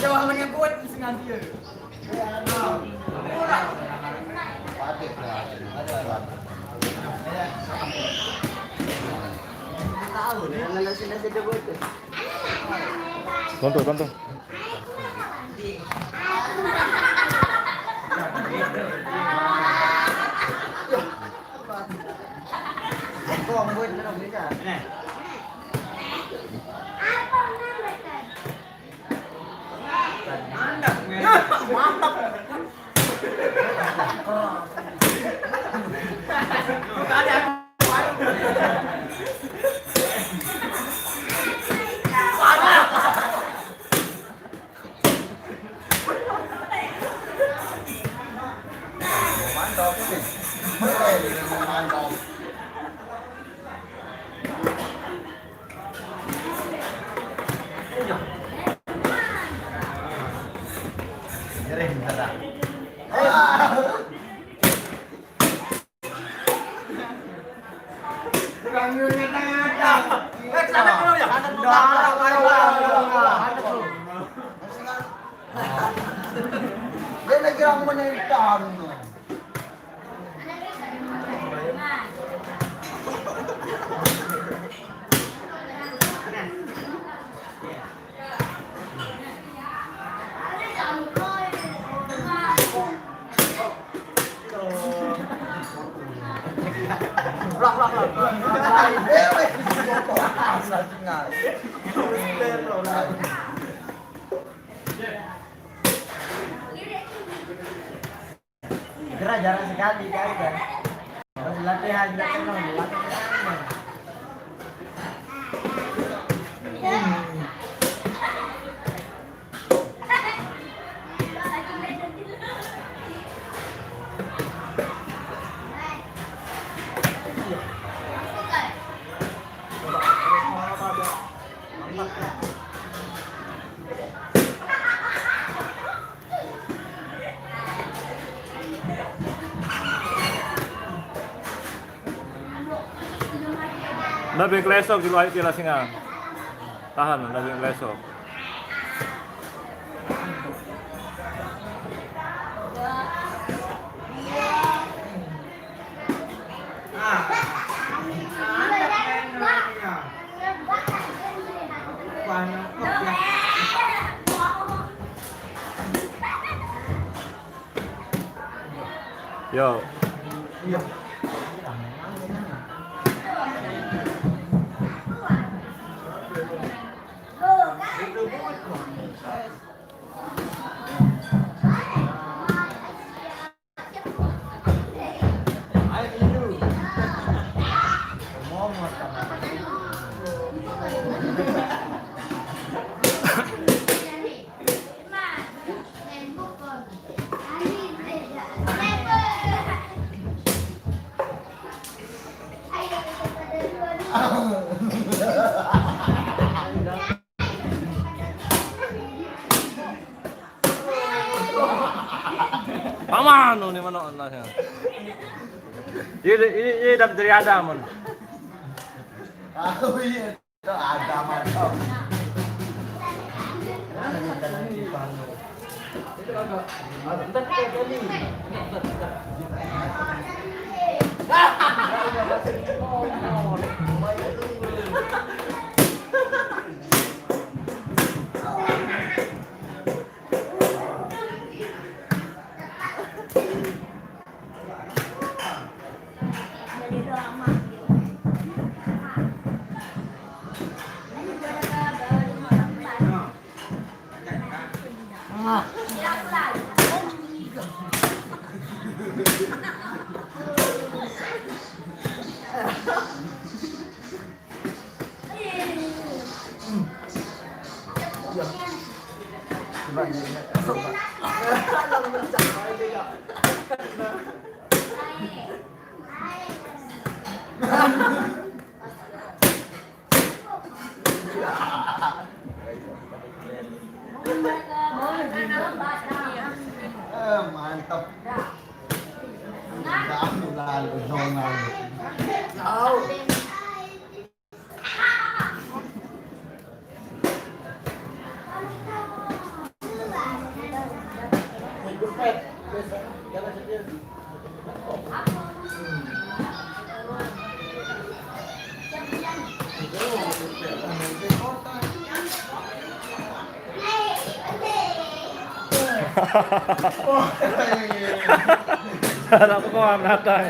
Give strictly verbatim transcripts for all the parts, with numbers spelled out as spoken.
Jauh mana yang kuat dengan dia. Tonton, tonton. Dia lagi orang menentang. Gerak jarang sekali, guys, ya. Pas latihan, nggak pernah latihan. Nda beng kelesok di luar pila singa. Tahan, nda beng kelesok. Yo. Paman, oh, ini mana anaknya? Ini, ini, ini dapat dari Adam, mon. Oh, iya. Ada, mantap. Eh, mantap. Kamu lalu zonal. Tahu. Harap ko ang natang.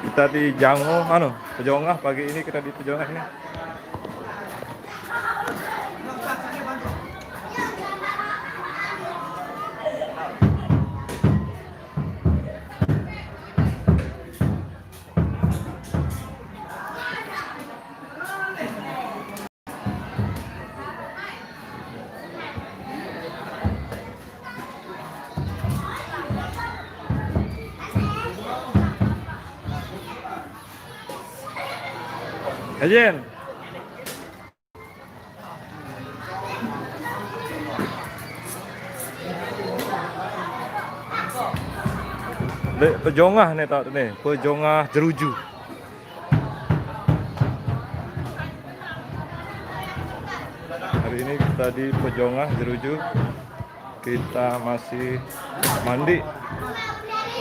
Kita di Jango, anu, Pejongah, pagi ini kita di Pejongah ini. Ajin. Dek Pejongah ni tak ni, Pejongah Jeruju. Hari ini kita di Pejongah Jeruju. Kita masih mandi.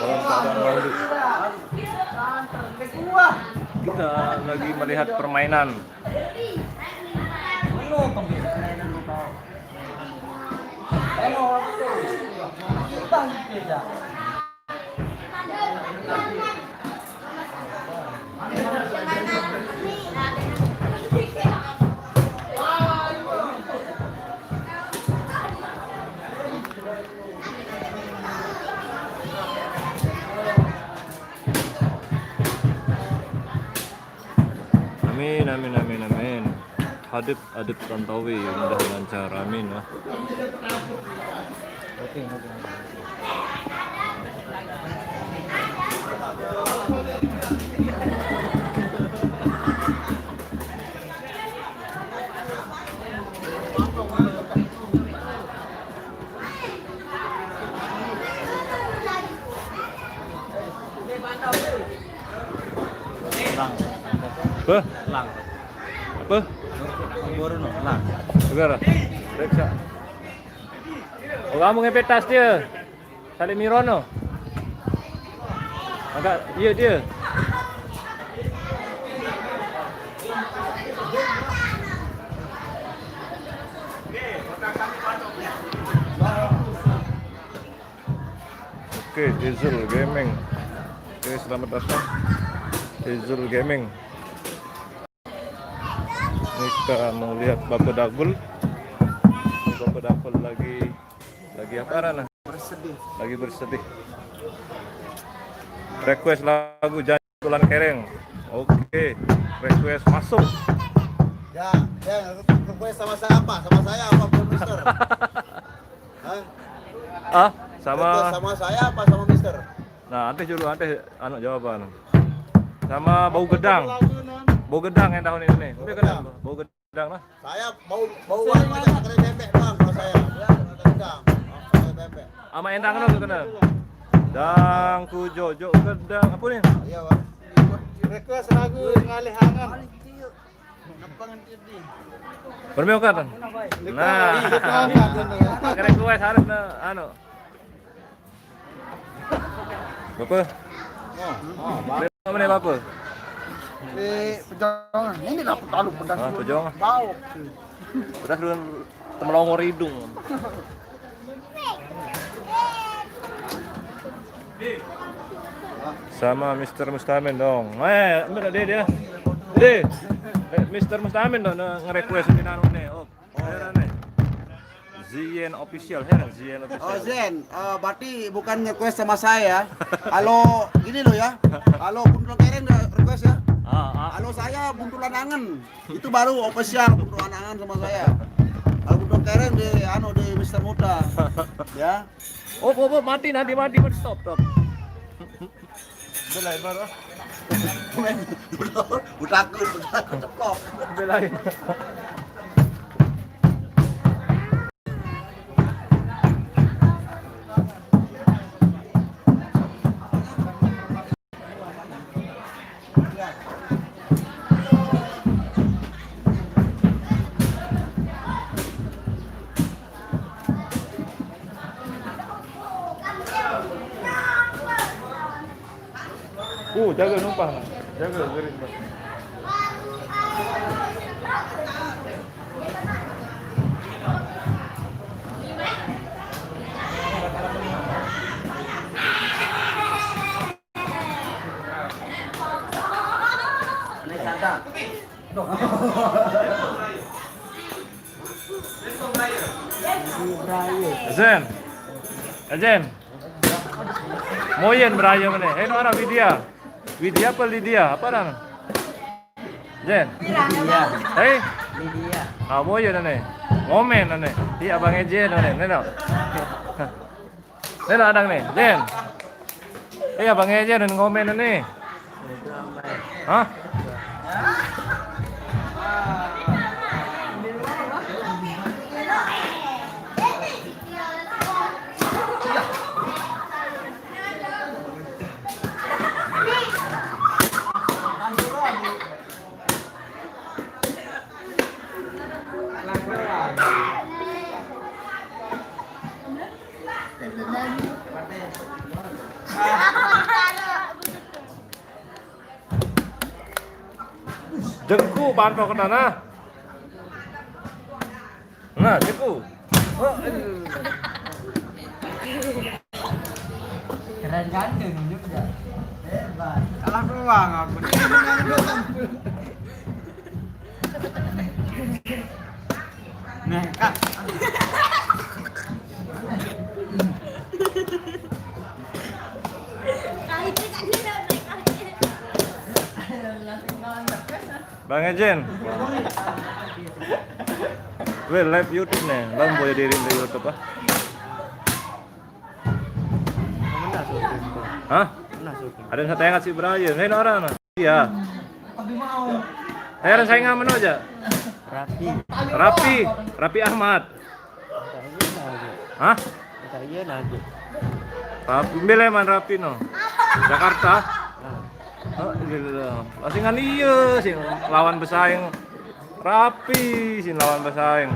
Dalam keadaan mandi. Kita lagi melihat permainan. Amin, amin, amin, amin. Hadap, hadap Tantowi mudah lancar, amin ya. Lang. Apa? Lang. Apa? Baru no, lang. Segera. Periksa. Oh, kamu ngepet tas dia. Saling Mirono. Agak, iya dia. Oke, Izul Gaming. Oke, selamat datang. Izul Gaming. Ini kita mau lihat Bapak Dagul. Bapak Dagul lagi, lagi apa, Rana? Bersedih. Lagi bersedih. Request lagu Janji Tulan Kereng. Oke, request masuk. Ya, ya, request sama saya apa? Sama saya apa, Bro Mister? Hah? Ah, sama. Request sama saya apa sama Mister? Nah, nanti dulu, nanti anak jawaban. Sama Bau Gedang. Bau Gedang yang tahun ini nih. Bau Gedang. Bau Gedang lah. Saya bau, bauan aja, pakai bebek doang kalau saya. Bau Gedang. Pakai bebek. Sama Endang dong, kena. Dang ku jojo gedang. Apa nih? Iya, Bang. Request lagu Ngalih Angan. Bermeo kan? Nah. Kira gue harus na anu. Bapak? Mana Bapak? Di Pejongan. Ini lah tahu pedas. Ah, Pejongan. Bau. Pedas dulu temelongor hidung. Sama Mister Mustamin dong. Eh, ambil dia dia. Deh. Eh, Mister Mustamin dong nge-request di nanu nih. Oh, heran nih. Zien Official, heran Zien Official. Oh, Zen, eh, berarti bukan nge-request sama saya ya. Kalau gini loh ya. Kalau Buntul Kereng udah request ya. Ah, ah. Kalau saya Buntulan Angen. Itu baru official Buntulan Angen sama saya. Kalau Buntul Kereng di anu di Mister Muda. Ya. Oh, oh, oh, mati nanti, mati, mati, stop, stop. Udah lah, Ibar, ah. Udah takut, udah takut, ceplok. Udah lah. Uh, jaga numpah, nah. Jaga garis, nah. Zen. Zen. Moyen beraye mene. Eh, no ara Widya. Widya apa Lydia? Apa aran? Jen. Iya. Hei. Lydia. Ah, moyen ane. Ngomen ane. Iya, Bang Ejen ane. Neno. Neno adang ne. Jen. Iya, Bang Ejen dan ngomen ane. Hah? Jengku bantu ke tanah. Nah, jengku. Oh, aduh. Keren kan tuh, nunjuk ya. Hebat. Salah doang aku. Nah, Kak. Bang Ejen. Weh, live YouTube nih. Bang boleh diri di YouTube ah. Hah? Ada yang saya tengok si Brian. Hei, orang nah. Iya. Saya rasa ingat mana aja. Rapi. Rapi, Rapi Ahmad. Hah? Rapi, bela man Rapi no. Jakarta. Oh, iya. Masih ngan iya sih lawan pesaing. Rapi sih lawan pesaing.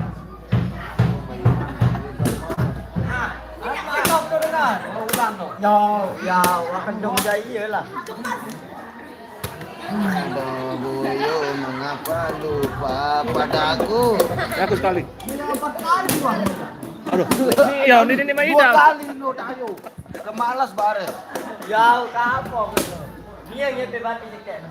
Yo, yo, akan dong jaya lah. Boyo, mengapa lupa padaku? Ya, aku sekali. Aduh. Ya, ini ini Maida. Dua kali lo tayo. Kemalas bare. Ya, kapok. Dia ngepe bati cekek.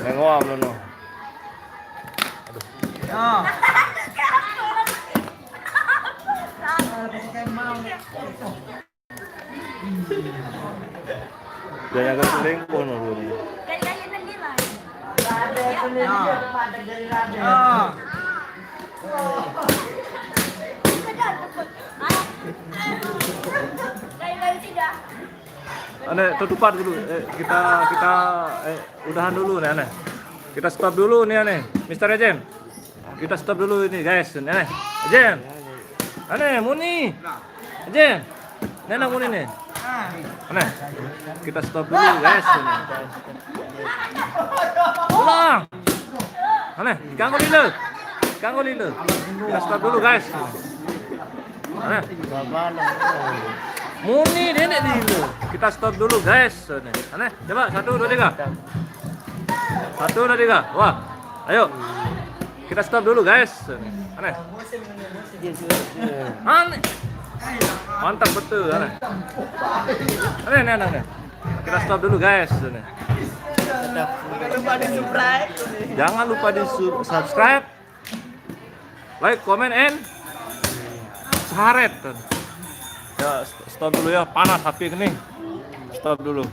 Mengoam no. Jangan agak selingkuh no dulu. Ane, tutupan dulu. Eh, kita kita eh, udahan dulu nih, ane. Kita stop dulu nih, ane. Mister Ejen. Kita stop dulu ini, guys. Nih, ane. Ejen. Ane, Muni. Ejen. Nena Muni nih. Ane. Kita stop dulu, guys. Pulang. Ane, kanggo lilo. Kanggo lilo. Kita stop dulu, guys. Ane. Muni nenek lilo. Kita stop dulu, guys. Ane. Coba satu, dua, tiga. Satu, dua, tiga. Wah. Ayo. Kita stop dulu, guys. Ane. Ane. Mantap betul, ane. Ane, ane, ane, ane. Kita stop dulu, guys. Ane. Jangan lupa di subscribe. Jangan lupa di su- subscribe. Like, comment, and share. Ya, st- stop dulu ya, panas H P ini. Stop dulu.